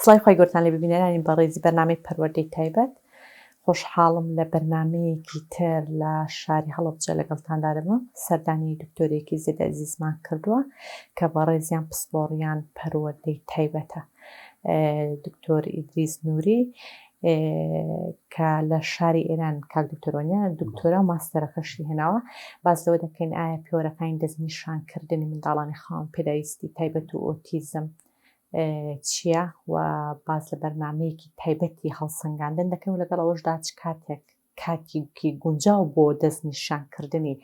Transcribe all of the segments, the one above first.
سڵاوی خوای گەورەتان لێبێ بینەرانی بەڕێزی بەرنامەی پەروەردەی تایبەت خۆشحاڵم لە بەرنامەیەکی تر لە شاری هەڵەبجە لەگەڵتاندا دەبم سەردانی دکتۆرێکی زێد ئەزیزمان کردووە کە بەڕێزیان پسپۆڕیان پەروەردەی تایبەتە دکتۆر ئیدریس نوری کە لە شاری ئێران کاک دکتۆر وانە دکتۆرا و ماستەرەکەشی هێناوە باس لەوە دەکەین ئایا پێوەرەکانی دەستنیشانکردنی منداڵانی خاوەن پێداویستی تایبەت و ئۆتیزم چییە و باس لە بەرنمەیەکی تایبەتی هەڵسەنگاندن دەکەین و لەگەڵ ئەوەشدا چ کاتێک کاتێکی گونجاو بۆ دەستنیشانکردنی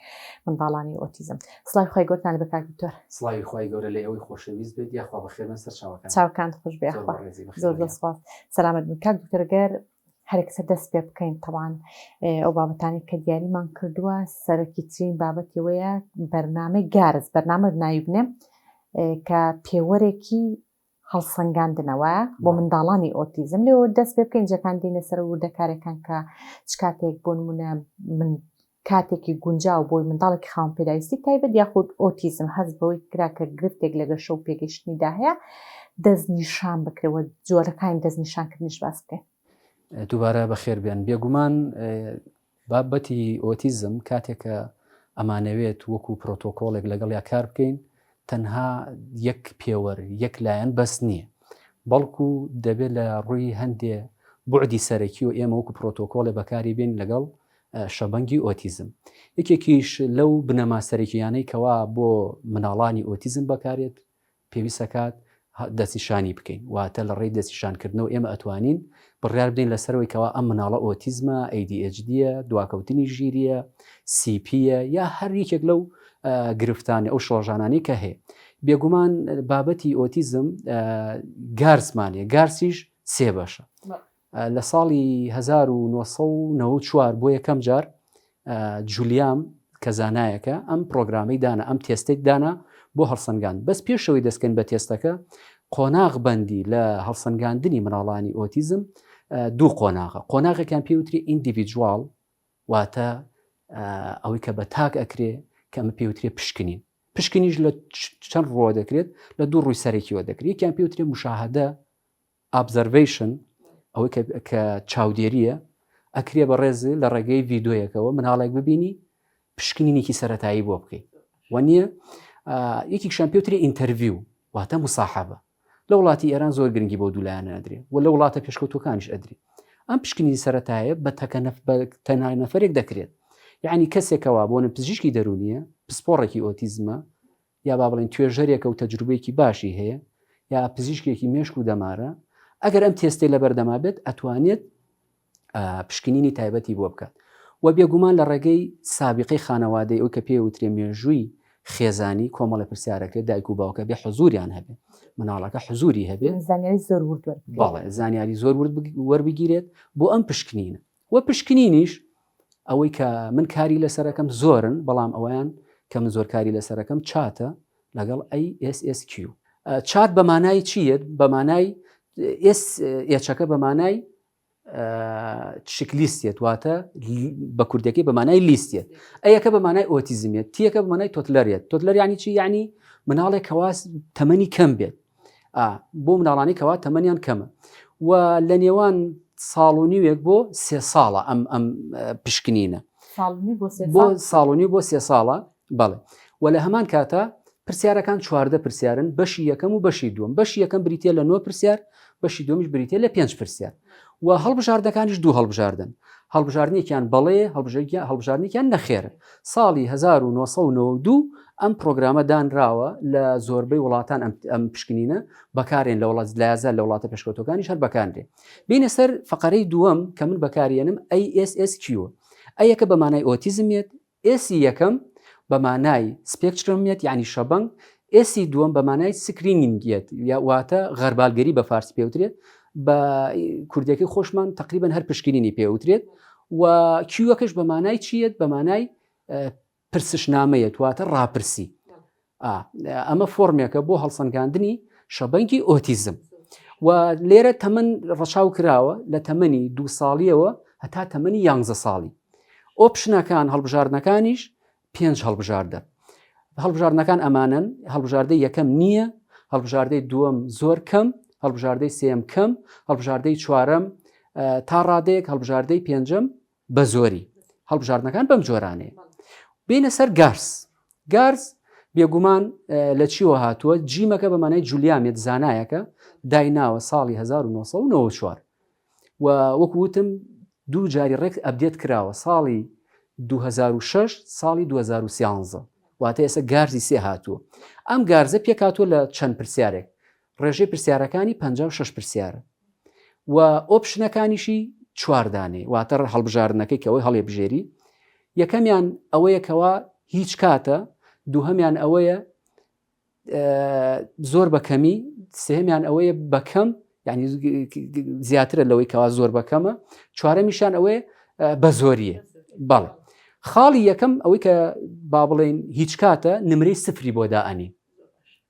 منداڵانی ئۆتیزم. سڵاوی خوای گەورەتان لێبێ کاک دکتۆر. سڵاوی خوای گەورە لە ئێوەی خۆشەویست بێت یاخوا بەخێربێن سەر چاوەکانت. چاوەکانت خۆش بێ زۆر یاخوا. بەڕێزی زۆر بەخێربێن زۆر یاخوا. سپاس. سەلامەت بن کاک دکتۆر گەر هەرێکسەر دەست پێ بکەین تەبعەن ئەو بابەتانەی کە دیاریمان کردووە سەرەکیترین بابەتی ئەوەیە بەرنامەی گارس بەرنامە ناوی بنێم کە پێوەرێکی هەڵسەنگاندنە وایە بۆ منداڵانی ئۆتیزم لێوە دەست پێ بکەین جەکان دینە سەر وردەکارەکان کە چ کاتێک بۆ نمونە من کاتێکی گونجاو بۆی منداڵێکی خاوەن پێداویستی تایبەت یاخود ئۆتیزم هەست بەوەی کرا کە گرفتێک لە گەشە و پێگەیشتنیدا هەیە دەستنیشان بکرێ و جۆرەکانی دەستنیشانکردنیش باس بکەین. دووبارە بەخێر بێن. بێگومان بابەتی ئۆتیزم کاتێک کە ئەمانەوێت وەکو پرۆتۆکۆڵێک لەگەڵیا کار بکەین تەنها یەک پێوەر یەک لایەن بەس نییە بەڵکو دەبێت لە ڕووی هەندێ بوعدی سەرەکی و ئێمە وەکو پرۆتۆکۆڵێ بەکاری بێن لەگەڵ شەبەنگی ئۆتیزم یەکێکیش لەو بنەما سەرەکییانەی کەوا بۆ مناڵانی ئۆتیزم بەکارێت پێویستەکات دەستنیشانی بکەین واتە لە ڕێی دەستنیشانکردنەوە ئێمە ئەتوانین بڕیار بدەین لەسەرەوەی کەوا ئەم مناڵە ئۆتیزمە ADHD یە دواکەوتنی ژیریە CP یە یا هەر یەکێک لەو گرفتانە ئەو شڵەژانانەی کە هەیە بێگومان بابەتی ئۆتیزم گارسمانە گارسیش سێ بەشە لە ساڵی 1994 بۆ یەکەم جار جولیام کە زانایەکە ئەم پرۆگرامەی دانا ئەم تێستێک دانا بۆ هەڵسەنگاند بەس پێشەوەی دەستکەن بە تێستەکە قۆناغ بەندی لە هەڵسەنگاندنی مناڵانی ئۆتیزم دوو قۆناغە قۆناغێکیان پێوتری individual واتە ئەوەی کە بە تاک ئەکرێ کە ئەمە پێوترێ پشکنین پشکنیش لە چەند ڕووە دەکرێت لە دوو ڕووی سەرەکیەوە دەکرێت یەکیان پێوترێ مشاهدە Observation، ئەوەی کە کە چاودێرییە، ئەکرێ بەڕێز لە ڕێگەی ڤیدۆیەکەوە مناڵێک ببینی پشکنینێکی سەتایی بۆ بکەیت وە نییە یەکێکشان پێوتری interview واتە مساحبە لە وڵاتی ئێران زۆر گرنگی بۆ دوولایەنە ئەدرێ و لە وڵاتە پێشکەوتوەکانیش ئەدرێ ئەم پشکنینی سەتایە بە تەکە تەنها نەفرێک دەکرێت یعنی کەسێکەوە بۆ پزیشکی دەرونیە پسپۆڕێکی ئۆتیزمە یا با بڵێین توێژەرێکە و تەجروبەیەکی باشی هەیە یا پزیشکێکی مێشک و دەمارە ئەگەر ئەم تێستەی لەبەردەما بێت ئەتوانێت پشکنینی تایبەتی بۆ بکات و بێگومان لە ڕێگەی سابقەی خانەوادەی ئەو کە پێ وترێ مێژووی خێزانی کۆمەڵە پرسیارەکرێت دایک و باوکە بێ حزوریان هەبێ مناڵەکە حزوری هەبێ زانیاری زۆر ورد بەڵێ زانیاری زۆر ورد وەربگیرێت بۆ ئەم پشکنینە وە پشکنینیش ئەوەی کە من کاری لەسەرەکەم زۆرن بەڵام ئەویان کە من زۆر کاری لەسەرەکەم CHAT ە لەگەڵ ASSQ CHAT بە مانای چییە بە مانای S ەکە بە مانای checklist ێت واتە بە کوردەکەی بە مانای لیستێت A یەکە بە مانای ئۆتیزمیێت T یەکە بە مانای toddler ێت toddler ینی چی یعنی مناڵێک کەوا تەمەنی کەم بێت بۆ مناڵانی کەوا تەمەنیان کەمە و لە نێوان ساڵ و نیوێک بۆ سێ ساڵە ئەم ئەم پشکنینە بۆ ساڵ و نیو بۆ سێ ساڵە بەڵێ و لە هەمان کاتە پرسیارەکان 14 پرسیارن بەشی یەکەم و بەشی دووەم بەشی یەکەم بریتە لە نۆ پرسیار بەشی دووەمیش بریتە لە پێنج پرسیار و هەڵبژاردەکانیش دوو هەڵبژاردن هەڵبژاردنێکیان بەڵێ هەڵبژاردنێکیان نەخێرە ساڵی 1992 ئەم پرۆگرامە دانراوە لە زۆربەی وڵاتان ئەم پشکنینە بەکارێن لە وڵات لایازار لە وڵاتە پێشکەوتەکانیش هەر بەکاندرێ بینە سەر فقرەی دووەم کە من بەکارێنم ASSQ A یەکە بە مانای ئۆتیزم یەت S ی یەکەم بە مانای spectrum یەت یعنی شەبەنگ S ی دووەم بە مانای screening یەت واتە غەربالگەری بە فارسی پێوترێت بە کوردەکەی خۆشمان تقریبا هەر پشکنینی پێوترێت و Q ەکەش بە مانای چیەت بە مانای پرسشنامەیەت واتە ڕاپرسی ئەمە فۆرمێکە بۆ هەڵسەنگاندنی شەبەنگی ئۆتیزم و لێرە تەمەن ڕەچاو کراوە لە تەمەنی دوو ساڵیەوە هەتا تەمەنی یانزە ساڵی option ەکان هەڵبژاردنەکانیش پێنج هەڵبژاردە هەڵبژاردنەکان ئەمانن هەڵبژاردە یەکەم نییە هەڵبژاردەی دووەم زۆر کەم. هەڵبژاردەی سێم کەم، هەڵبژاردەی چوارەم تا ڕادەیەک، هەڵبژاردەی پێنجەم بە زۆری. هەڵبژاردنەکان بەم جۆرانەیە. بینە سەر GARS. GARS بێگومان لە چیوە هاتووە جیمەکە بە مانای جولیامێت زانایەکە دایناوە ساڵی 1994 و وەکو وتم دوو جاری ڕێک update کراوە ساڵی 2006 ساڵی 2013 واتە ئێستا GARS ی سێ هاتووە ئەم GARS ە پێکهاتووە لە چەند پرسیارێک ڕێژەی پرسیارەکانی 56 پرسیارە و option ەکانیشی چواردانێ واتە هەڵبژاردنەکەی کە ئەوەی هەڵێ بژێری یەکەمیان ئەوەیە کەوا هیچ کاتە دووهەمیان ئەوەیە زۆر بە کەمی سێهەمیان ئەوەیە بەکەم یعنی زیاترە لەوەی کەوا زۆر بەکەمە چوارەمیشان ئەوەیە بە زۆریە بەڵێ خاڵی یەکەم ئەوەی کە با بڵێن هیچ کاتە نمرەی سفری بۆ دائەنی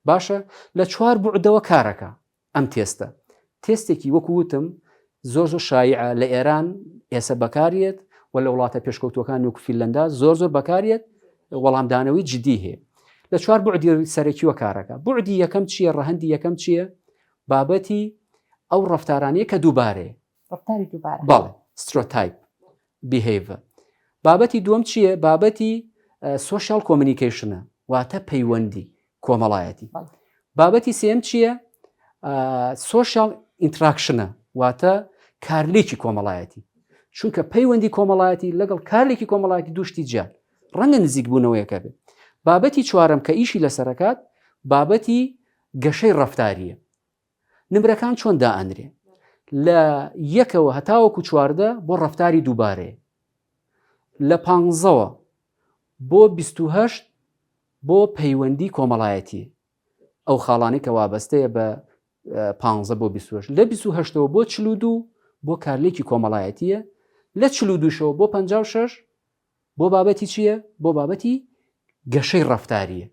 باشە لە چوار بوعدەوە کارەکە ئەم تێستە تێستێکی وەکو وتم زۆر زۆر شایعە لە ئێران ئێسە بەکاریێت و لە وڵاتە پێشکەوتوەکان وەکو فیلەندا زۆر زۆر بەکاریێت وەڵامدانەوەی جدی هەیە لە چوار بعدی سەرەکیوە کارەکە بعدی یەکەم چییە ڕەهندی یەکەم چییە بابەتی ئەو ڕفتارانەیە کە دووبارەیە ڕفتاری دووبارە بەڵێ stereotype behavior بابەتی دووەم چییە بابەتی social communication ە واتە پەیوەندی کۆمەڵایەتی بابەتی سێم چییە social interaction ە واتە کارلێکی کۆمەڵایەتی چونکە پەیوەندی کۆمەڵایەتی لەگەڵ کارلێکی کۆمەڵایەتی دوشتی جیان ڕەنگە نزیک بوونەوەیەکە بێت بابەتی چوارەم کە ئیشی لەسەرکات بابەتی گەشەی ڕفتاریە نمرەکان چۆن دائەنرێ؟ لە یەکەوە هەتاوەکو 14 بۆ ڕەفتاری دووبارەیە لە پانزەوە بۆ 28 بۆ پەیوەندی کۆمەڵایەتی ئەو خاڵانی کە وابەستەیە بە 15 بۆ 28 لە 28ەوە بۆ 42 بۆ کارلێکی کۆمەڵایەتیە لە 42شەوە بۆ 56 بۆ بابەتی چییە؟ بۆ بابەتی گەشەی ڕەفتاریە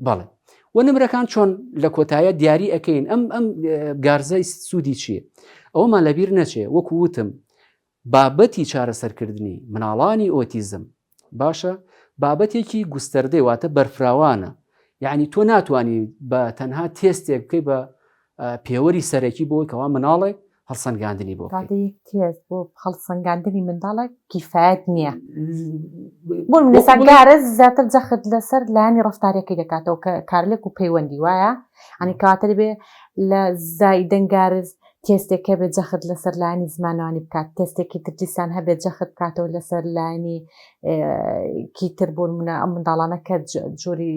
بەڵێ و نمرەکان چۆن لە کۆتایە دیاری ئەەکەین ئەم ئەم گارزای سوودی چییە ئەومان لەبیر نەچێ وەکو وتم بابەتی چارەسەرکردنی مناڵانی ئۆتیزم باشە بابەتێکی گوستەردەی واتە بەرفراوانە یعنی تۆ ناتوانانی بە تەنها تێستێک بکەی بە پێوەری سەرەکی بۆی کەوا مناڵێک هەڵسەنگاندنی بۆ بکەیت. تێست بۆ هەڵسەنگاندنی منداڵێک کیفایەت نییە. بۆ نمونە GARS زیاتر جەخت لەسەر لایەنی ڕەفتاریەکەی دەکاتەوە کە کارلێک و پەیوەندی وایە ئەنی کەواتە دەبێ لە زایدەن GARS تێستێک هەبێت جەخت لەسەر لایەنی زمانەوانی بکات تێستێکی تر دیسان هەبێت جەخت بکاتەوە لەسەر لایەنی کیتر بۆ نمونە ئەم منداڵانە کە جۆری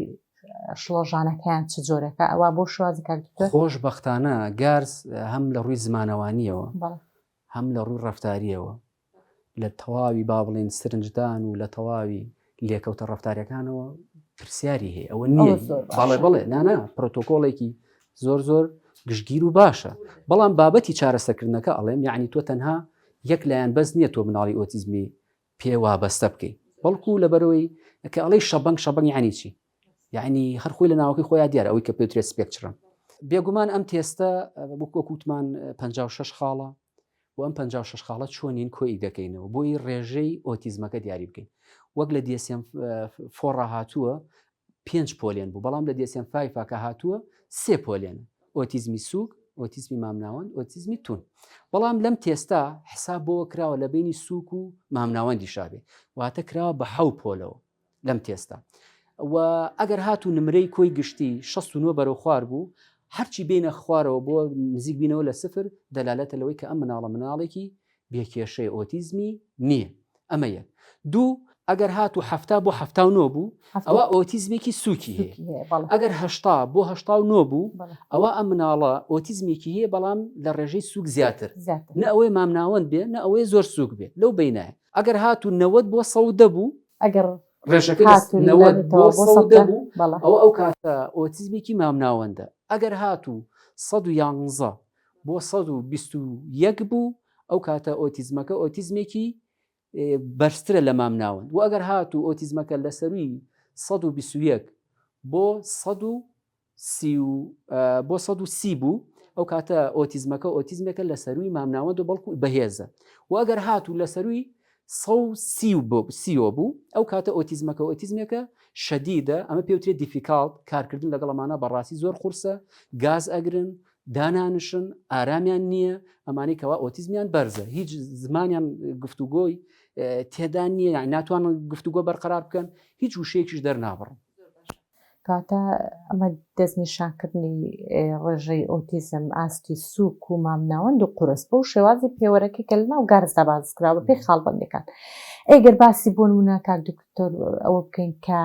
شڵەژانەکەیان چ جۆرەکە ئەوە بۆ شوازی کاک دکتۆر؟ خۆشبەختانە GARS هەم لە ڕووی زمانەوانیەوە هەم لە ڕووی ڕەفتاریەوە لە تەواوی با بڵێن سرنجدان و لە تەواوی لێکەوتە ڕەفتاریەکانەوە پرسیاری هەیە ئەوە نییە بەڵێ بەڵێ نانا پرۆتۆکۆڵێکی زۆر زۆر گشتگیر و باشە بەڵام بابەتی چارەسەکردنەکە ئەڵێم یعنی تۆ تەنها یەک لایەن بەس نییە تۆ مناڵی ئۆتیزمی پێ وابەستە بکەی بەڵکو لەبەرەوەی کە ئەڵێی شەبەنگ شەبەنگ یعنی چی یعنی هەر خۆی لە ناوەکەی خۆیان دیارە ئەوەی کە پێوترێت spectrum بێگومان ئەم تێستە وەکوتمان 56 خاڵە و ئەم 56 خاڵە چۆنین کۆی دەکەینەوە بۆی ڕێژەی ئۆتیزمەکە دیاری بکەین وەک لە DSM four ا هاتووە پێنج پۆلێن بوو بەڵام لە DSM five ا کە هاتووە سێ پۆلێن ئۆتیزمی سوک ئۆتیزمی مامناوەند ئۆتیزمی تون بەڵام لەم تێستا حساب بۆ کراوە لە بینی سوک و مامناوەندی شابێ واتە کراوە بە حەو پۆلەوە لەم تێستا و ئەگەر هاتوو نمرەی کۆی گشتی 69 بەرەو خوار بوو هەرچی بینە خوارەوە بۆ نزیک بینەوە لە سفر دەلالەتە لەوەی کە ئەم مناڵە مناڵێکی بێ کێشەی ئۆتیزمی نییە ئەمە یەک دوو ئەگەر هاتوو 70 بۆ 79 بوو ئەوە ئۆتیزمێکی سووکی هەیە ئەگەر هەشتا بۆ 89 بوو ئەوە ئەم مناڵە ئۆتیزمێکی هەیە بەڵام لە ڕێژەی سوک زیاتر نە ئەوەی مامناوەند بێ نە ئەوەی زۆر سوک بێ لەو بینایە ئەگەر هاتوو 90 بۆ سەودە بوو ئەگەر ڕێژەکە 90 بۆ سەودە بوو ئەوە ئەو کاتە ئۆتیزمێکی مامناوەندە ئەگەر هاتوو 111 بۆ 121 بوو ئەو کاتە ئۆتیزمەکە ئۆتیزمێکی بەرزترە لە مامناوەند و ئەگەر هاتوو ئۆتیزمەکە لە سەروی 121 بۆ 130 بۆ 130 بوو ئەو کاتە ئۆتیزمەکە ئۆتیزمێکە لە سەروی مامناوەند و بەڵکو بەهێزە و ئەگەر هاتوو لە سەروی سیوە بوو ئەو کاتە ئۆتیزمەکە ئۆتیزمێکە شەدیدە ئەمە پێوترێت difficult کارکردن لەگەڵمانە بەڕاستی زۆر قورسە گاز ئەگرن. دانانشن ئارامیان نییە ئەمانەی کەوا ئۆتیزمیان بەرزە هیچ زمانیان گفتوگۆی تێدا نییە یان ناتوانن گفتوگۆ بەرقەرار بکەن هیچ وشەیەکیش دەرنابڕن. کەواتە ئەمە دەستنیشانکردنی ڕێژەی ئۆتیزم ئاستی سووک و مامناوەند و قورس بەو شێوازی پێوەرەکەی کە لەناو گارسدا باس کراوە بەپێی خاڵبەندیەکان. ئەی گەر باسی بۆ نموونە کاک دکتۆر ئەوە بکەین کە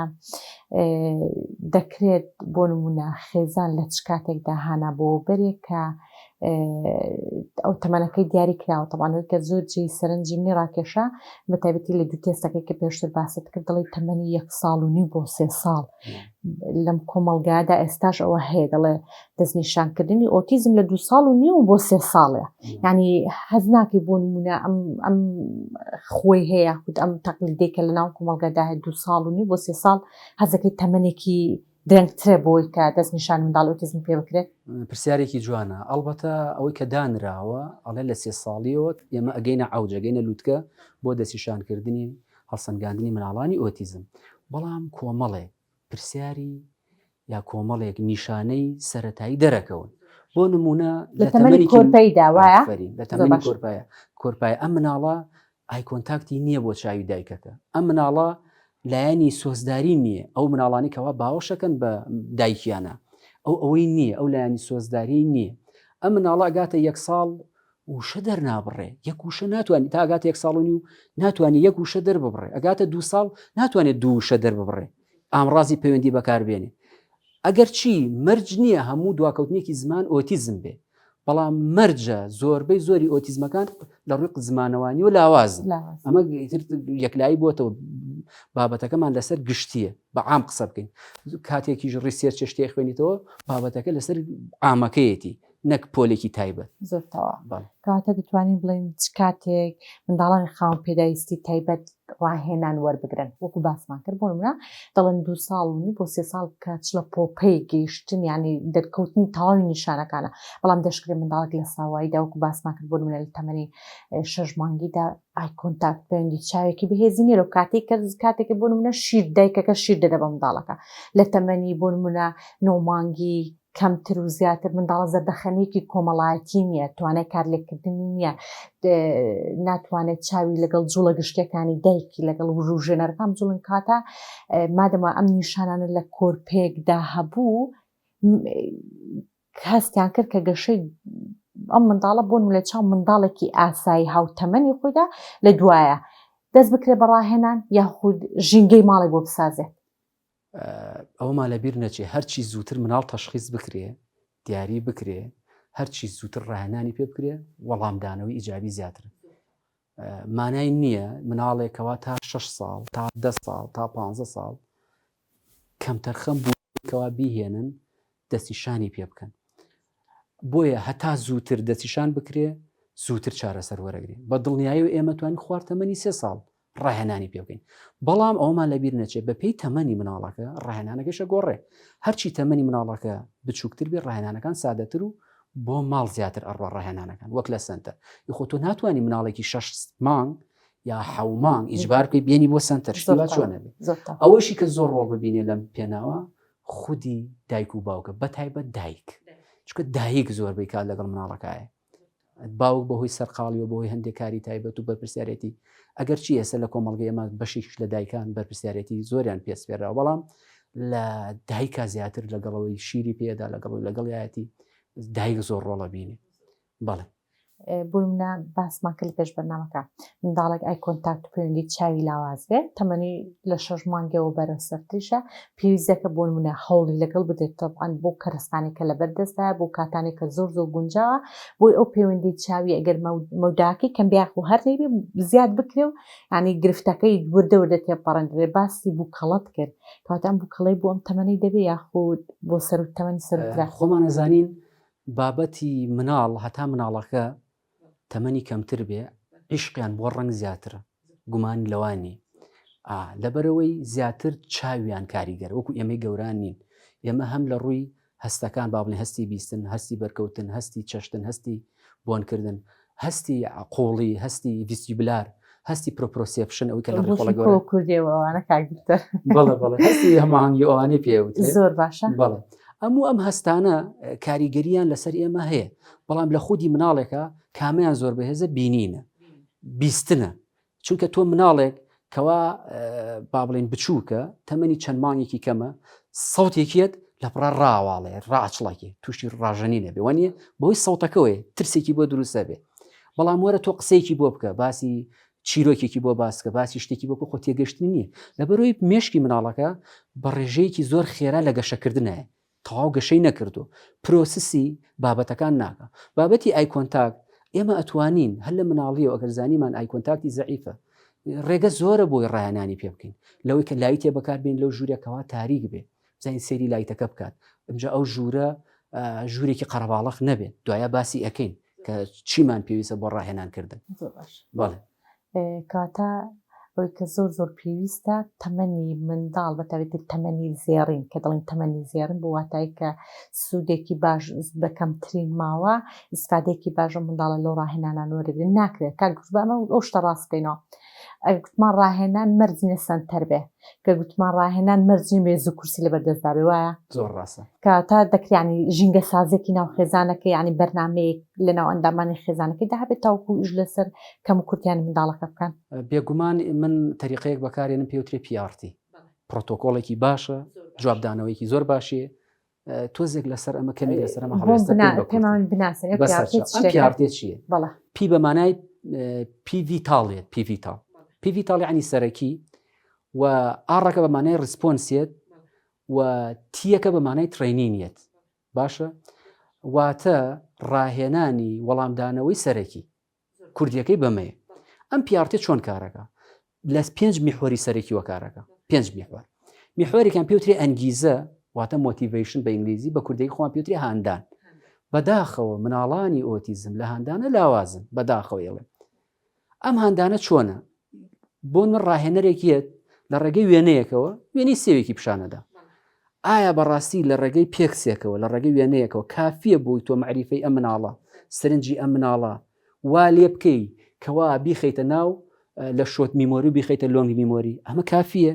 دەکرێت بۆ نموونە خێزان لە چ کاتێکدا هانا بۆ بەرێک کە ئەو تەمەنەکەی دیاری کراوە تەبعەن ئەوەی کە زۆر جێی سەرنجی منی ڕاکێشا بە تایبەتی لە دوو تێستەکەی کە پێشتر باست کرد دەڵێی تەمەنی یەک ساڵ و نیو بۆ سێ ساڵ لەم کۆمەڵگادا ئێستاش ئەوە هەیە دەڵێ دەستنیشانکردنی ئۆتیزم لە دو ساڵ و نیو بۆ سێ ساڵێ ینی حەز ناکەی بۆ نمونە ئەم ئەم خۆی هەیە خود ئەم تەقلیدێک کە لە ناو کۆمەڵگادا هەیە دو ساڵ و نیو بۆ سێ ساڵ حەزەکەی تەمەنێکی درەنگترە بۆی کە دەستنیشان منداڵ ئۆتیزم پێ بکرێت؟ پرسیارێکی جوانە ئەڵبەتە ئەوەی کە دانراوە ئەڵێ لە سێ ساڵیەوە ئێمە ئەگەینە عەوج ئەگەینە لوتکە بۆ دەستنیشانکردنی هەڵسەنگاندنی مناڵانی ئۆتیزم بەڵام کۆمەڵێک پرسیاری یا کۆمەڵێک نیشانەی سەتایی دەرەکەون بۆ نمونە لە تەمەنی کۆرپەیدا وایە لە تەمەنی کۆرپایە کۆرپای ئەم مناڵە eye contact ی نییە بۆ چاوی دایکەکە ئەم مناڵە لایەنی سۆزداری نییە ئەو مناڵانی کەوا باوەشەکەن بە دایکیانە ئەو ئەوەی نییە ئەو لایەنی سۆزداری نییە ئەم مناڵە ئەگاتە یەک ساڵ وشە دەرنابڕێ یەک وشە ناتوانانی تا ئەگاتە یەک ساڵ و نیو ناتوانانی یەک وشە دەرببڕێ ئەگاتە دو ساڵ ناتوانێت دوو وشە دەرببڕێ ئامڕازی پەیوەندی بەکاربێنێ ئەگەر چی مەرج نییە هەموو دواکەوتنێکی زمان ئۆتیزم بێ بەڵام مەرجە زۆربەی زۆری ئۆتیزمەکان لە ڕووی زمانەوانی و لاوازن ئەمە یەکلایی بۆتەوە بابەتەکەمان لەسەر گشتیە بە عام قسە بکەین کاتێکیش research شتێ خوێنیتەوە بابەتەکە لەسەر عامەکەیەتی نەک پۆلێکی تایبەت. زۆر تەواو. کەواتە دەتوانین بڵێین چ کاتێک منداڵانی خاوەن پێداویستی تایبەت ڕاهێنان وەربگرن؟ وەکو باسمان کرد بۆ نمونە دەڵێن دوو ساڵ و نیو بۆ سێ ساڵ کە چلە پۆپەی گەیشتن یانی دەرکەوتنی تەواوی نیشانەکانە بەڵام دەشکرێت منداڵێک لە ساواییدا وەکو باسمان کرد بۆ نمونە لە تەمەنی شەش مانگیدا eye contact پەیوەندی چاوێکی بەهێزی نییە لەو کاتێک کە کاتێک بۆ نمونە شیر دایکەکە شیر دەدە بە منداڵەکە لە تەمەنی بۆ نمونە نۆ مانگی کەمتر و زیاتر منداڵە زەردەخەنەیەکی کۆمەڵایەتی نییە توانای کارلێککردنی نییە ناتوانێت چاوی لەگەڵ جوڵە گشتەکانی دایکی لەگەڵ وروژێنەرەکان جوڵن کاتە مادەما ئەم نیشانانە لە کۆرپێکدا هەبوو هەستیان کرد کە گەشەی ئەم منداڵە بۆن لە چاو منداڵێکی ئاسایی هاوتەمەنی خۆیدا لە دوایە دەست بکرێ بە ڕاهێنان یاخود ژینگەی ماڵی بۆ بسازێت ئەوەمان لەبیر نەچێ هەرچی زووتر مناڵ تەشخیص بکرێ دیاری بکرێ هەرچی زووتر ڕاهێنانی پێ بکرێ وەڵامدانەوەی ئیجابی زیاتر مانای نییە مناڵێکەوە تا 6 ساڵ تا ده ساڵ تا پ ساڵ کەمتەرخەم بوو کەوا بیهێنن دەستیشانی پێ بکەن بۆیە هەتا زووتر دەستیشان بکرێ زووتر چارەسەر وەرەگرێ بە دڵنیایی و ئێمە توانین خوار تەمەنی سێ ساڵ ڕاهێنانی پێ بکەین بەڵام ئەومان لەبیر نەچێت بەپێی تەمەنی مناڵەکە ڕاهێنانەکەشە گۆڕێ هەرچی تەمەنی مناڵەکە بچووکتر بێ ڕاهێنانەکان سادەتر و بۆ ماڵ زیاتر ئەڕوا ڕاهێنانەکان وەک لە سنتەر یخۆ تۆ ناتوانانی مناڵێکی شەش مانگ یا حەومانگ ئیجبار بکەی بێنی بۆ سنتەر شتی چۆنە بێ ئەوەشی کە زۆر ڕۆڵ ببینێ لەم پێناوە خودی دایک و باوکە بە تایبەت دایک چونکە دایک زۆربەی کات لەگەڵ مناڵەکایە باوک بەهۆی سەرقاڵی و بەهۆی هەندێک کاری تایبەت و بەرپرسیارەتی ئەگەر چی ئێستا لە کۆمەڵگەی ئێمە بەشێکیش لە دایکان بەرپرسیارەتی زۆریان پێسپێراوە بەڵام لە دایکا زیاتر لەگەڵەوەی شیری پێدا لەگەڵ لەگەڵیایەتی دایک زۆر ڕۆڵە بینێ بەڵێ بۆ نمونە باسمان کرد پێش بەرنامەکە منداڵێک eye contact و پەیوەندی چاوی لاواز بێت تەمەنی لە شەش مانگەوە بەرەو سەرتریشە پێویستەکە بۆ نمونە هەوڵی لەگەڵ بدرێت تەبعەن بۆ کەرەستانێک کە لەبەر دەستدایە بۆ کاتانێک کە زۆر زۆر گونجاوە بۆی ئەو پەیوەندی چاوی ئەگەر مەوداکەی کەم بیاخ و هەر نەیبێ زیاد بکرێ و یعنی گرفتەکەی وردە وردە تێپەڕێندرێ باسی بووکەڵەت کرد کەواتە ئەم بووکەڵەی بۆ ئەم تەمەنەی دەبێ یاخود بۆ سەرو تەمەنی سەروترە؟ خۆمان ئەزانین بابەتی مناڵ هەتا مناڵەکە تەمەنی کەمتر بێ عیشقیان بۆ ڕەنگ زیاترە گومان لەوان نی لەبەرەوەی زیاتر چاویان کاریگەر وەکو ئێمەی گەوران نین ئێمە هەم لە ڕووی هەستەکان با بڵێن هەستی بیستن هەستی بەرکەوتن هەستی چەشتن هەستی بۆنکردن هەستی قوڵی هەستی vestibular هەستی proprioception ئەوەی کە لە ڕیخۆڵە گەورە کوردیەوە ئەوانە کاک دکتۆر بەڵێ بەڵێ هەستی هەماهەنگی ئەوانەی پێ وترێ زۆر باشە بەڵێ. ئەم و ئەم هەستانە کاریگەریان لەسەر ئێمە هەیە بەڵام لە خودی مناڵێکە کامیان زۆر بەهێزە بینینە بیستنە چونکە تۆ مناڵێک کەوا با بڵێن بچووکە تەمەنی چەند مانگێکی کەمە سەوتێکیت لە پڕا ڕاواڵێ ڕاچڵەکی تووشی ڕاژەنی نەبێ وانە بۆی سەوتەکەوەی ترسێکی بۆ دروستە بێ بەڵام وەرە تۆ قسەیەکی بۆ بکە باسی چیرۆکێکی بۆ باسکە باسی شتێکی بۆ خۆ تێگەشتنی نییە لەبەرەوەی مێشکی مناڵەکە بە ڕێژەیەکی زۆر خێرا لە گەشەکردنایە تەواو گەشەی نەکردو process ی بابەتەکان ناکا بابەتی eye contact ئێمە ئەتوانین هەر لە مناڵیەوە ئەگەر زانیمان eye contact ی زەعیفە ڕێگە زۆرە بۆی ڕایانانی پێ بکەین لەوەی کە light ێ بەکاربین لەو ژوورێکەوە تاریک بێ بزانین سەیری light ەکە بکات ئەمجا ئەو ژوورە ژوورێکی قەرەباڵخ نەبێت دوایە باسی ئەەکەین کە چیمان پێویستە بۆ ڕاهێنان کردن بەڵێ کاتە ئەوەی کە زۆر زۆر پێویستە تەمەنی منداڵ بە تایبەتی تەمەنی زێڕین کە دەڵێن تەمەنی زێڕین بۆ واتای کە سوودێکی باش بە کەمترین ماوە ئیسفادەیەکی باش ئەو منداڵە لەو ڕاهێنانان وەرگرن ناکرێت کاک گوتبا ئەمە ئەو شتە ڕاست بکەینەوە ئەگەر گوتمان ڕاهێنان مەرج نییە سەنتەر بێ کە گوتمان ڕاهێنان مەرج نییە مێز و کورسی لەبەر دەستدا بێ وایە زۆر ڕاستە کە تا دەکرێ یانی ژینگە سازێکی ناو خێزانەکە یانی بەرنامەیەک لە ناو ئەندامانی خێزانەکەی دا هەبێت تاوەکو ئیش لەسەر کەم و کورتیانی منداڵەکە بکەن. بێگومان من تەریقەیەک بەکارێنم پێوترێ PRT پرۆتۆکۆڵێکی باشە جوابدانەوەیەکی زۆر باشیە تۆزێک لەسەر ئەمە کەمێک لەسەر ئەمە هەڵوێستە بکەین بە پێمان بناسێنێ PRT چییە؟ بەڵێ P بە مانای P vital ێت P vital P vital یعنی سەرەکی و R ەکە بە مانای response ێت و T یەکە بە مانای training یەت باشە واتە ڕاهێنانی وەڵامدانەوەی سەرەکی کوردیەکەی بەمەیە ئەم PRT چۆن کارەکە لە پێنج میحوەری سەرەکی وەکارەکە پێنج میحوەر میحوەرێکیان پێوترێ ئەنگیزە واتە motivation بە ئینگلیزی بە کوردی خۆیان پێوترێ هاندان بەداخەوە مناڵانی ئۆتیزم لە هاندانە لاوازن بەداخەوە ئێڵێ ئەم هاندانە چۆنە بۆ من ڕاهێنەرێک یەت لە ڕێگەی وێنەیەکەوە وێنەی سێوێکی پیشانەدا ئایا بەڕاستی لە ڕێگەی PECS ێکەوە لە ڕێگەی وێنەیەکەوە کافیە بۆی تۆ معریفەی ئەم مناڵە سەرنجی ئەم مناڵە وا لێ بکەی کەوا بیخەیتە ناو لە short memory و بیخەیتە long memory ئەمە کافیە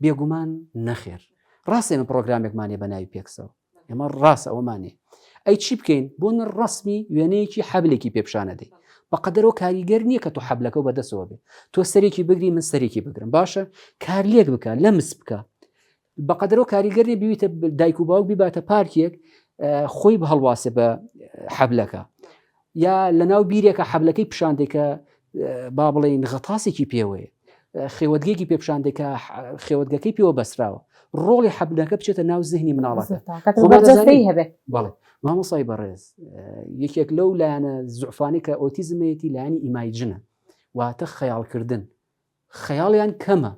بێگومان نەخێر ڕاستە ئێمە پرۆگرامێکمانێ بە ناوی PECS ەوە ئێمە ڕاست ئەوەمانێ ئەی چی بکەین بۆ من ڕسمی وێنەیەکی حەبلێکی پێپشانەدەی بەقەدەرەوە کاریگەر نییە کە تۆ حەبلەکە و بەدەستەوە بێ تۆ سەرێکی بگری من سەرێکی بگرم باشە کار لێک بکە لەمس بکە بەقەدەرەوە کاریگەر نیە بیویتە دایک و باوک بیباتە پارکێک خۆی بهڵواسێ بە حەبلەکە یا لەناو بیرێکە حەبلەکەی پیشاندێک کە با بڵێین غەتاسێکی پێوەیە خێوەتگەیەکی پێ پیشاندێک کە خێوەتگەکەی پێوە بەسراوە ڕۆڵی حەبلەکە بچێتە ناو زهنی مناڵەکە هەبێت بەڵێ مامۆسای بەڕێز یەکێک لەو لایەنە زعفانی کە ئۆتیزمەتی لایەنی imagine ە واتە خەیاڵکردن خەیاڵیان کەمە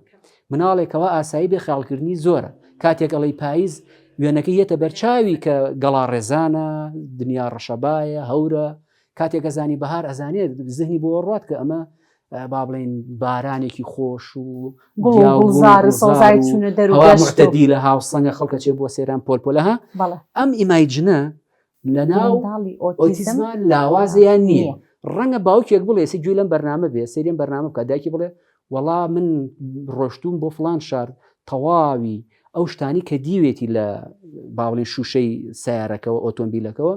مناڵێکەوە ئاسایی بێ خەیاڵکردنی زۆرە کاتێک ئەڵی پاییز وێنەکەی یەتە بەرچاوی کە گەڵا ڕێزانە دنیا ڕەشەبایە هەورە کاتێک ئەزانی بەهار ئەزانێت زهنی بۆ ڕات کە ئەمە با بڵین بارانێکی خۆش و لە هاوسەنگە خەڵکە چێ بۆ سێران پۆلپۆلەها ئەم imagine ە لەناو ئۆتیزما لاوازە یان نییە ڕەنگە باوکێک بڵێ سی گوێ لەم بەرنامە بێ سەیرێن بەرنامە بکە دایکی بڵێ وەڵا من ڕۆشتوم بۆ فلان شار تەواوی ئەو شتانی کە دیوێتی لە باڵین شوشەی سیارەکەەوە ئۆتۆمبیلەکەەوە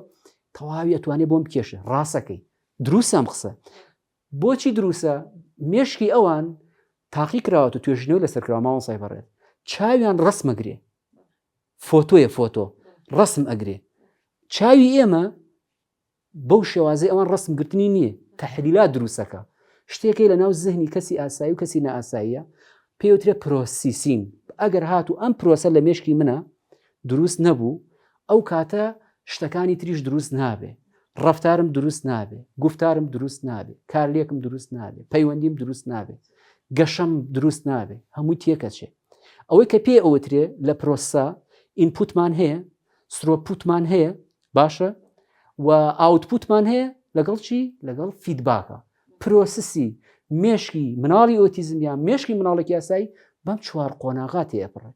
تەواوی ئەتوانێ بۆم بکێشێ ڕاستەکەی دروستە ئەم قسە بۆچی دروستە مێشکی ئەوان تاقی کراوەت و توێژینەوە لەسەر کراوە مامۆستای بەڕێز چاویان ڕسمەگرێ فۆتۆیە فۆتۆ ڕسم ئەگرێ چاوی ئێمە بەو شێوازی ئەوان ڕسم گرتنی نییە تەحلیلات دروستەکە شتێکی لە ناو زهنی کەسی ئاسایی و کەسی نائاساییە پێوترێ processing ئەگەر هاتوو ئەم پرۆسە لە مێشکی منە دروست نەبوو ئەو کاتە شتەکانی تریش دروست نابێ ڕفتارم دروست نابێ گفتارم دروست نابێ کارلێکم دروست نابێ پەیوەندیم دروست نابێ گەشەم دروست نابێ هەمووی تێکەچێ ئەوەی کە پێ ئەوترێ لە پرۆسە input مان هەیە throughput مان هەیە باشە و output مان هەیە لەگەڵ چی لەگەڵ feedback ە پرۆسسی مێشکی مناڵی ئۆتیزم یان مێشکی مناڵێکی ئاسایی بەم چوار قۆناغا تێپڕێ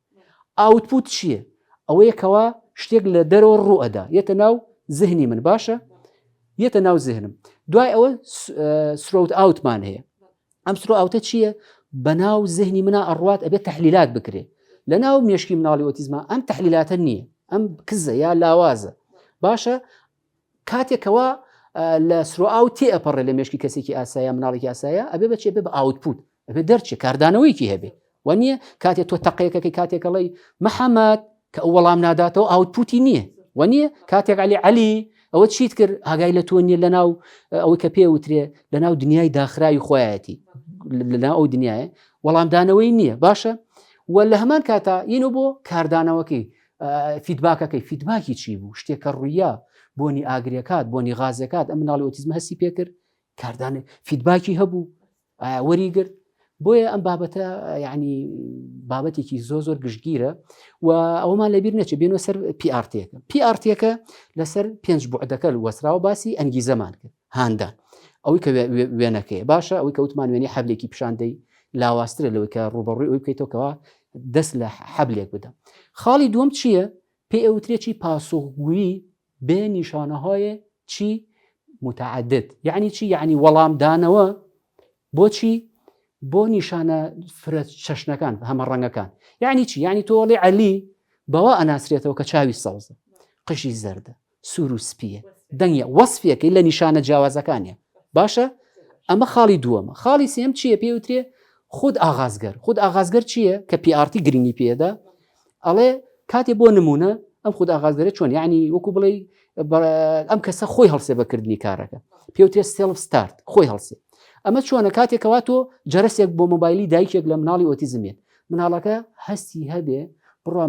output چییە؟ ئەوەیە کەوا شتێک لە دەرەوە ڕوو ئەدا یەتە ناو زهنی من باشە یەتە ناو زهنم دوای ئەوە throughout out مان هەیە ئەم throughout ە چییە؟ بەناو زهنی منا ئەڕوات ئەبێت تەحلیلات بکرێ لە ناو مێشکی مناڵی ئۆتیزما ئەم تەحلیلاتە نییە. ئەم کزە یا لاوازە باشە کاتێکەوە لە throughout تێ ئەپەڕێ لە مێشکی کەسێکی ئاسایە مناڵێکی ئاسایە ئەبێ بەچێ بێ بە output ئەبێ دەرچێ کاردانەوەیکی هەبێ وە نییە کاتێ تۆ تەقەیەکەکەی کاتێکەڵی محەممەد کە ئەو وەڵام ناداتەوە output ی نییە وە نییە کاتێک علی علی ئەوە چیت کرد ئاگای لە تۆ نییە لەناو ئەوەی کە پێ وترێ لەناو دنیای داخراوی خۆیەتی لەناو ئەو دنیاە وەڵامدانەوەی نییە باشە و لە هەمان کاتا ینۆ بۆ کاردانەوەکەی feedback ەکەی feedback ی چی بوو شتێکە ڕوویە بۆنی ئاگرێکات بۆنی غازەکات ئەم مناڵی ئۆتیزم هەستی پێکرد کاردانە feedback ی هەبوو ئایا وەری گرت بۆیە ئەم بابەتە یعنی بابەتێکی زۆ زۆر گشتگیرە و ئەومان لەبیر نەچێت بێنەوە سەر PRT ەکە PRT ەکە لەسەر پێنج بوعدەکە وەسراوە باسی ئەنگیزەمان کرد هاندان ئەوەی کە وێنەکەی باشە ئەوەی کەوتمان وێنی حەبلێکی پیشاندەی لاواسترە لەوەی کە ڕوبەڕووی ئەوی بکەیتەوەکەوە دەست لە حەبلێک بدە خاڵی دووەم چییە؟ پێ ئەوترێکی پاسخگویی بێ نیشانەهای چی متعدد یعنی چی یعنی وەڵامدانەوە بۆچی بۆ نیشانە فرە چەشنەکان هەمە ڕەنگەکان یعنی چی یعنی تۆڵی عەلی بەوە ئەناسرێتەوە کە چاوی سەوزە قژی زەردە سوور و سپیە دەنگە وەسفەکەی لە نیشانە جیاوازەکانە باشە ئەمە خاڵی دووەمە خاڵی سێم چییە پێوترێ خود ئاغازگەر خود ئاغازگەر چییە کە PRT گرنگی پێدا ئەڵێ کاتێ بۆ نمونە ئەم خود ئاغازگەرە چۆن یعنی وەکو بڵێ ئەم کەسە خۆی هەڵسێ بەکردنی کارەکە پێوترێ self start خۆی هەڵسێ ئەمە چۆنە کاتێکەوە تۆ جەرەسێک بۆ مۆبایلی دایکێک لە مناڵی ئۆتیزمێت مناڵەکە هەستی هەبێ بڕوا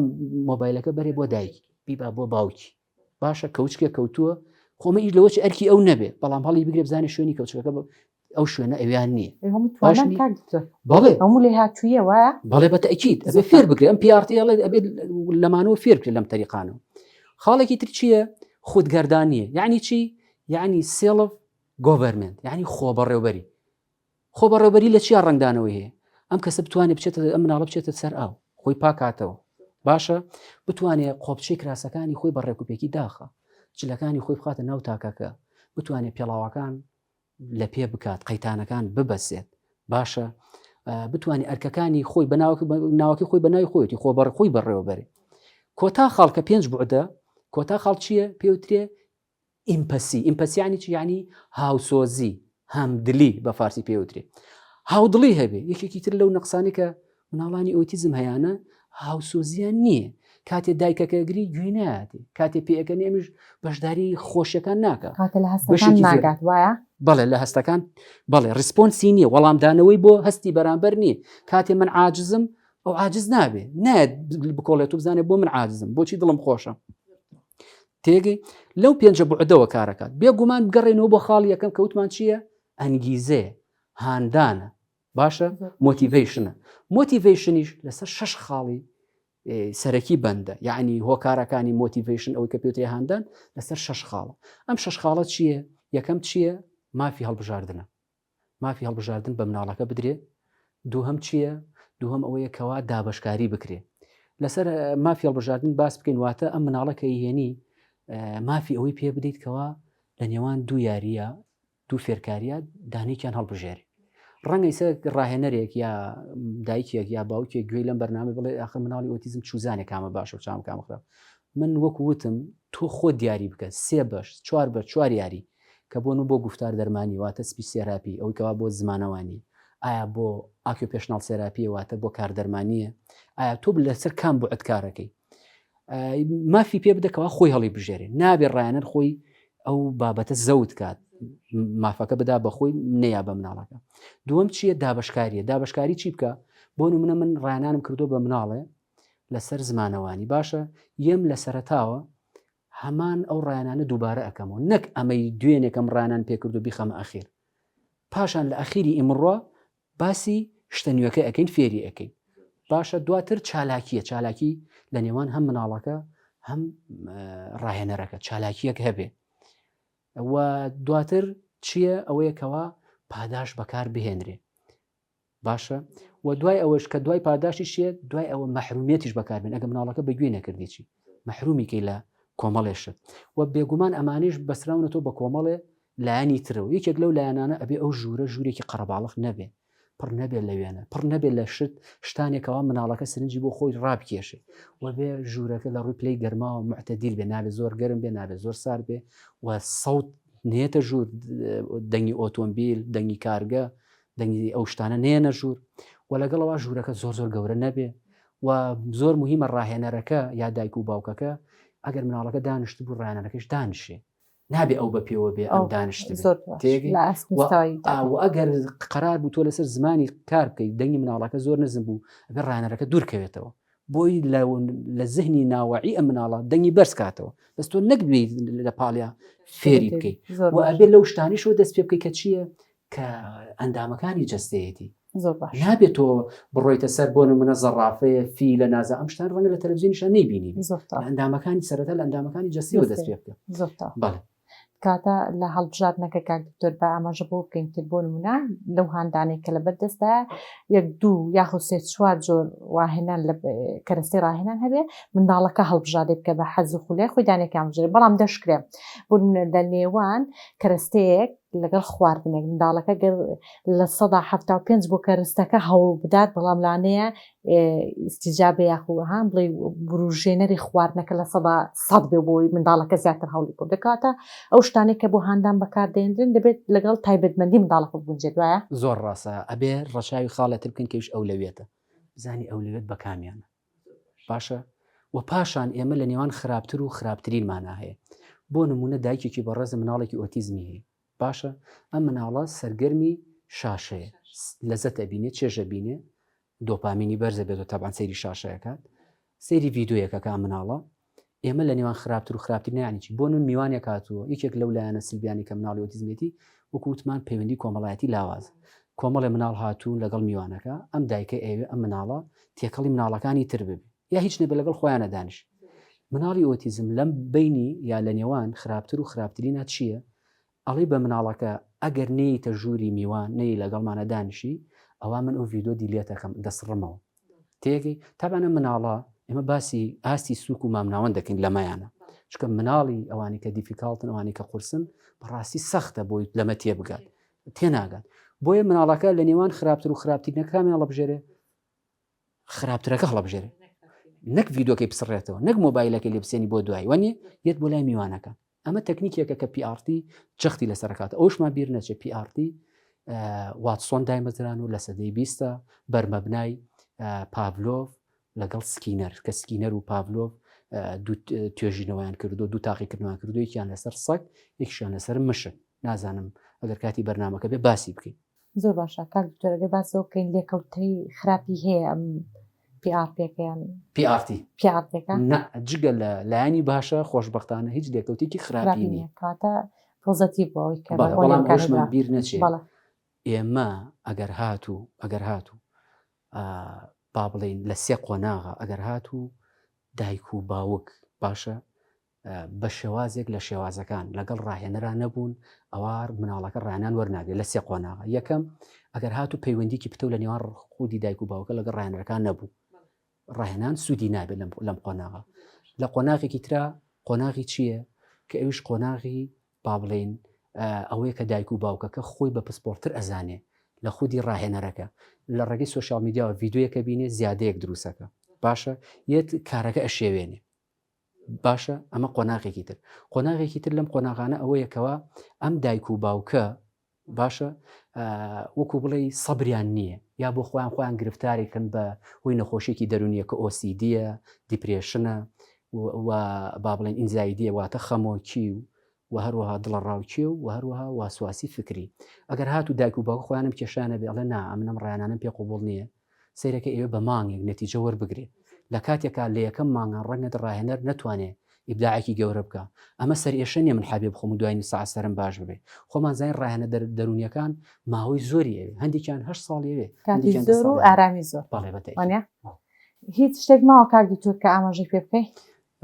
مۆبایلەکە بەرێ بۆ دایکی بیبا بۆ باوکی باشە کەوچکێک کەوتووە خۆمە ئیش لەوەچ ئەرکی ئەو نەبێ بەڵام هەڵی بگرێ بزانێ شوێنی کەوچکەکە ئەو شوێنە ئەویان نییە بەڵێ هەموو لێ هاتوویە وایە بەڵێ بە تەکیید ئەبێ فێر بکرێ ئەم PRT ئەڵێ ئەبێت لەمانەوە فێر بکرێت لەم تەریقانەوە خاڵێکی تر چییە خودگەردانیە یعنی چی یعنی self government یعنی خۆبەڕێوبەری خۆبەڕێوبەری لە چیا ڕەنگدانەوەی هەیە ئەم کەسە بتوانێت بچێتە ئەم مناڵە بچێتە سەر ئاو خۆی پاکاتەوە باشە بتوانێت قۆپچەی کراسەکانی خۆی بە ڕێکوپێکی داخە جلەکانی خۆی بخاتە ناو تاکەکە بتوانێت پێڵاوەکان لە پێ بکات قەیتانەکان ببەسێت باشە بتوانێت ئەرکەکانی خۆی بە ناوەکەی خۆی بە ناوی خۆیەتی خۆ بەڕ خۆی بەڕێوەبەرێ کۆتا خاڵ کە پێنج بوعدە کۆتا خاڵ چییە پێوترێ empathy empathy یانی چی یانی هاوسۆزی هەمدلی بە فارسی پێوترێ هاودڵی هەبێ یەکێکی تر لەو نەقسانی کە مناڵانی ئۆتیزم هەیانە هاوسۆزیان نییە کاتێ دایکەکە گری گوێی نایەتێ کاتێ پێەکەنی ئەمیش بەشداری خۆشیەکان ناکە کاتە لە هەستەکان ناگات وایە بەڵێ لە هەستەکان بەڵێ response ی نییە وەڵامدانەوەی بۆ هەستی بەرامبەر نییە کاتێ من عاجزم ئەو عاجز نابێ نایەت بکۆڵێت و بزانێت بۆ من عاجزم بۆچی دڵم خۆشە تێگەی لەو پێنجە بوعدەوە کارەکات بێگومان بگەڕێنەوە بۆ خاڵی یەکەم کەوتمان چییە ئەنگیزەیە هاندانە باشە motivation ە motivation یش لەسەر شش خاڵی سەرەکی بەندە یعنی هۆکارەکانی motivation ئەوەی کە پێوترێ هاندان لەسەر شش خاڵە ئەم شش خاڵە چییە یەکەم چییە مافی هەڵبژاردنە مافی هەڵبژاردن بە مناڵەکە بدرێ دووهەم چییە دووهەم ئەوەیە کەوا دابشکاری بکرێ لەسەر مافی هەڵبژاردن باس بکەین واتە ئەم مناڵە کە هێنی مافی ئەوەی پێ بدەیت کەوا لە نێوان دوو یاریە دوو فێرکاریە دانێکیان هەڵبژێرێ ڕەنگە ئیسە ڕاهێنەرێک یا دایکێک یا باوکێک گوێی لەم بەرنامە بڵێ ئاخر مناڵی ئۆتیزم چوزانێ کامە باشە و چام کامە خراپ من وەکو وتم تۆ خۆ دیاری بکە سێ بەش چوار بە چوار یاری کە بۆن و بۆ گفتار دەرمانی واتە speech therapy ئەوەی کەوا بۆ زمانەوانی ئایا بۆ occupational therapy واتە بۆ کاردەرمانیە ئایا تۆ لەسەر کام بوعد کارەکەی مافی پێ بدەکەوە خۆی هەڵی بژێرێ نابێ ڕایەنەر خۆی ئەو بابەتە زەوت کات مافەکە بدا بە خۆی نەیا بە مناڵەکە دووەم چییە دابشکاریە دابشکاری چی بکە بۆ منە من ڕایانانم کردو بە مناڵێ لەسەر زمانەوانی باشە یەم لە سەرتاوە هەمان ئەو ڕایانانە دووبارە ئەەکەمەوە نەک ئەمەی دوێنێکەم ڕانان پێکرد و بیخەمە ئەخیر پاشان لە ئەخیری ئیمڕۆ باسی شتە نوێکە ئەەکەین فێری ئەەکەین باشە دواتر چالاکیە چالاکی لە نێوان هەم مناڵەکە هەم ڕاهێنەرەکە چالاکیەک هەبێ و دواتر چییە ئەوەیە کەوا پاداش بەکار بهێنرێ باشە و دوای ئەوەش کە دوای پاداشتی شێ دوای ئەوە مەحرومیەتیش بەکاربێن ئەگە مناڵەکە بەگوێ نەکردی چی مەحرومی کەی لە کۆمەڵێ شت و بێگومان ئەمانیش بەسراونەتەوە بە کۆمەڵێ لایەنی ترەوە یەکێک لەو لایەنانە ئەبێ ئەو ژوورە ژوورێکی قەرەباڵخ نەبێ. پڕ نەبێت لە وێنە، پڕ نەبێت لە شت شتانێکەوە مناڵەکە سرنجی بۆ خۆی ڕابکێشێ و بێ ژوورەکە لە ڕووی پلەی گەرماوە معتەدیل بێ نابێ زۆر گەرم بێ نابێ زۆر سارد بێ و سەوت نێتە ژوور دەنگی ئۆتۆمبیل دەنگی کارگە دەنگی ئەو شتانە نێنە ژوور و لەگەڵەوە ژوورەکە زۆر زۆر گەورە نەبێ و زۆر مهمە ڕاهێنەرەکە یا دایک و باوکەکە ئەگەر مناڵەکە دانیشت بوو ڕاهێنەرەکەش دانیشێ نابێ ئەو بە پێوە بێ ئەم دانیشت و ئەگەر قرار بوو تۆ لەسەر زمانی کار بکەیت دەنگی مناڵەکە زۆر نزم بوو ئەگەر ڕاهێنەرەکە دوورکەوێتەوە بۆی لە زهنی ناوەعی ئەم مناڵە دەنگی بەرز کاتەوە بەس تۆ نەک بێیت لە پاڵیا فێری بکەیت و ئەبێ لەو شتانیشەوە دەست پێ بکەیت کە چییە کە ئەندامەکانی جەستەیەتی زۆر باش نابێت تۆ بڕۆیتە سەر بۆ نمونە زەڕافەیە فی لە نازە ئەم شتان ڕەنگە لە تەلەڤزیۆنیشان نەیبینی زۆر تەواو. لە ئەندامەکانی سەرەتا لە ئەندامەکانی جەستەیەوە دەست پێ بکە زۆر تەواو. بەڵێ کاتە لە هەڵبژاردنەکە کاک دکتۆر با ئاماژە بۆ بکەین تر بۆ نمونە لەو هاندانەی کە لەبەر دەستدایە یەک دوو یاخود سێ چوار جۆر ڕاهێنان لە کەرەستەی ڕاهێنان هەبێ منداڵەکە هەڵبژاردەی بکە بە حەز و خولیای خۆی دانێکیان بژێ بەڵام دەشکرێ بۆ نمونە لە نێوان کەرەستەیەک لەگەڵ خواردنێک منداڵەکە گەر 75% بۆ کەرستەکە هەوڵ بدات بەڵام لانەیە ئیستیجابە یاخو ها بڵێ بروژێنەری خواردنەکە 100% بێ بۆی منداڵەکە زیاتر هەوڵی بۆ دەکاتە ئەو شتانێک کە بۆ هاندان بەکاردێنرێن دەبێت لەگەڵ تایبەتمەندی منداڵەکە بگونجێت وایە؟ زۆر ڕاستە ئەبێ ڕەچاوی خاڵێ تر بکەین کەویش ئەولەویەتە بزانی ئەولەویەت بە کامیانە باشە و پاشان ئێمە لە نێوان خراپتر و خراپترینمانا هەیە بۆ نمونە دایکێکی بەڕێزە مناڵێکی ئۆتیزمی هەیە باشە ئەم مناڵە سەرگەرمی شاشەیە لەزەت ئەبینێ چێژە بینێ دۆپامینی بەرزە بێت و تەبان سەیری شاشەکات سەیری ڤیددیویەکەکە مناڵە ئێمە لە نێوان خراپتر و خراپتر نیانی چی بۆ من میوانێک هاتووە یەکێک لەو لایەنە سلبیانی کە مناڵی ئۆتیزمێتی وەکو وتمان پەیوەندی کۆمەڵایەتی لاواز کۆمەڵێ مناڵ هاتوون لەگەڵ میوانەکە ئەم دایکە ئەوێ ئەم مناڵە تێکەڵی مناڵەکانی تر ببێ یا هیچ نەبێ لەگەڵ خۆیانە دانیش مناڵی ئۆتیزم لەم بینی یا لە نێوان خراپتر و خراپترینا چییە ئەڵێی بە مناڵەکە ئەگەر نەیەیتە ژووری میوان نەیەی لەگەڵمانە دانیشی ئەوا من ئەو ڤیدۆ delete ئەکەم دەسڕمەوە تێگەی تابان ئەم مناڵە ئێمە باسی ئاستی سوک و مامناوەند دەکەین لەمەیانە چونکە مناڵی ئەوانی کە difficult ن ئەوانی کە قورسن بەڕاستی سەختە بۆی لەمە تێبگات تێناگات بۆیە مناڵەکە لە نێوان خراپتر و خراپترینەکە کامیان هەڵبژێرێ خراپترەکە هەڵبژێرێ نەک ڤیدۆکەی پسڕێتەوە نەک مۆبایلەکەی لێ بسێنی بۆ دوایی وانە یەت بۆ لای میوانەکە ئەمە تەکنیکێکە کە PRT جەختی لەسەر کات ئەوشمان بیر نەچێت PRT واتسۆن دایمەزران و لە سەدەی بیستە بەرمەبنای پاڤلۆڤ لەگەڵ سکینەر کە سکینەر و پاڤلۆڤ توێژینەوەیان کردو دوو تاقیکردنەوەیان کردو یەکیان لەسەر سەگ یەکیشیان لەسەر مشک نازانم ئەگەر کاتی بەرنمەکە بێ باسی بکەین زۆر باشە کاک دکتۆر ئەگەر باس لەوە بکەین لێکەوتەی خراپی هەیە ئەم PRP ەکەیان PRT PRP ەکە نا جگە لە لایەنی باشە خۆشبەختانە هیچ لێکەوتێکی خراپی خراپی نییە نییە کەواتە positive بۆ ئەوەی کە بەڵێ بۆ بەڵام لێکانە ئەوشمان دا بیر نەچێ بەڵێ ئێمە ئەگەر هاتوو ئەگەر هاتوو ئا، با بڵێین لە سێ قۆناغە ئەگەر هاتوو دایک و باوک باشە بە شێوازێک لە شێوازەکان لەگەڵ ڕاهێنەرا نەبوون ئەوا مناڵەکە ڕاهێنان وەرناگرێت لە سێ قۆناغە یەکەم ئەگەر هاتوو پەیوەندیکی پتەو لە نێوان خودی دایک و باوکە لەگەڵ ڕاهێنەرەکان نەبوو ڕاهێنان سوودی نابێت لەم لەم قۆناغە لە قۆناغێکی ترا قۆناغی چییە کە ئەویش قۆناغی با بڵێین ئەوەیە کە دایک و باوکەکە خۆی بە پسپۆڕتر ئەزانێ لە خودی ڕاهێنەرەکە لە ڕێگەی social media وە ڤیددیویەکە بینێ زیادەیەک دروستەکە باشە یەت کارەکە ئەشێوێنێ باشە ئەمە قۆناغێکی تر قۆناغێکی تر لەم قۆناغانە ئەوەیە کەوا ئەم دایک و باوکە باشە وەکو بڵێ سەبریان نییە یا بۆ خۆیان خۆیان گرفتارێکن بە هۆی نەخۆشیێکی دەرونیە کە OCD یە depression ە و با بڵێن anxiety یە واتە خەمۆکی و و هەروەها دڵەڕاوکێ و هەروەها واسواسی فکری ئەگەر هاتو دایک و باوک خۆیانم کێشانە بێ ئەڵێ نا ئەمنم ڕایانانم پێ قوبوڵ نییە سەیرەکە ئەوێ بە مانگێک نەتیجە وەربگرێ لە کاتێکا لە یەکەم مانگا ڕەنگە ڕاهێنەر نەتوانێ ئیبداعێکی گەورە بکا ئەمە سەرئێشە نیە من حەبێ بخۆم و دوای نیو سەعات سەرم باش ببێ خۆمان زانین ڕاهێنە دەروونیەکان ماوەی زۆری ئەوێ هەندێکیان هەشت ساڵی ئەوێ کاتی هەندێکیان دە زۆر و ساڵی ئەوێ ئارامی زۆر بەڵێ بە تەئکید وانە هیچ شتێک ماوە کاک دکتۆر کە ئاماژەی پێ بکەی؟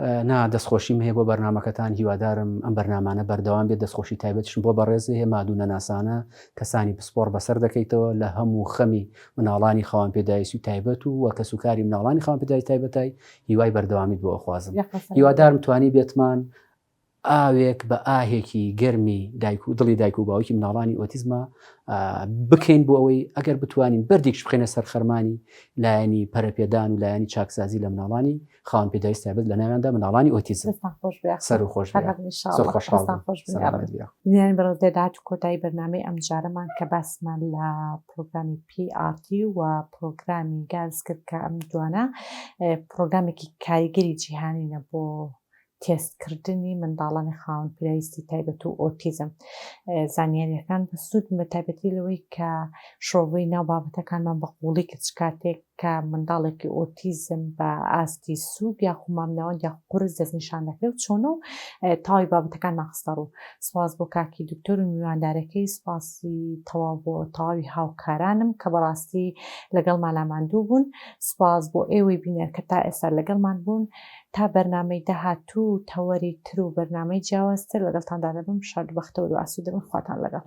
نا دەستخۆشیم هەیە بۆ بەرنامەکەتان هیوادارم ئەم بەرنامانە بەردەوام بێت دەستخۆشی تایبەتیشم بۆ بەڕێزی هەیە مادوو نەناسانە کەسانی پسپۆڕ بەسەر دەکەیتەوە لە هەموو خەمی مناڵانی خاوەن پێداویستی تایبەت و وە کەسوکاری مناڵانی خاوەن پێداویستی تایبەتای هیوای بەردەوامیت بۆ ئەخوازم هیوادارم توانی بێتمان. ئاوێک بە ئاهێکی گەرمی دایک و دڵی دایک و باوکی مناڵانی ئۆتیزمە بکەین بۆ ئەوەی ئەگەر بتوانین بەردێکش بخەینە سەر خەرمانی لایەنی پەرەپێدان و لایەنی چاکسازی لە مناڵانی خاوەن پێداویستی تایبەت لە ناویاندا مناڵانی ئۆتیزم. دەستان خۆش بێ. سەر و خۆش بێ. زۆر خۆشحاڵ بووم. سەلامەت بی. بینەرانی بەڕێز لێرە هات کۆتایی بەرنامەی ئەمجارەمان کە باسمان لە پرۆگرامی PRT و پرۆگرامی گاز کرد کە ئەم دوانە پرۆگرامێکی کاریگەری جیهانینە بۆ تێستکردنی منداڵانی خاوەن پێداویستی تایبەت و ئۆتیزم. زانیارییەکان بەسوودن بە تایبەتی لەوەی کە شرۆڤەی ناو بابەتەکانمان بە قووڵی کرد چ کاتێک کە منداڵێکی ئۆتیزم بە ئاستی سووک یاخو مامناوەند یاخو قورس دەستنیشان دەکرێت و چۆنە و تەواوی بابەتەکانمان خستە ڕوو. سپاس بۆ کاکی دکتۆر و میواندارەکەی، سپاسی تەواو بۆ تەواوی هاوکارانم کە بەڕاستی لەگەڵمانا ماندوو بوون، سپاس بۆ ئێوەی بینەر کە تا ئێستا لەگەڵمان بوون. تا بەرنامەی داهاتوو و تەوەری تر و بەرنامەی جیاوازتر لەگەڵتاندا دەبم شاد و بەختەوەر و ئاسوودە بن خواتان لەگەڵ.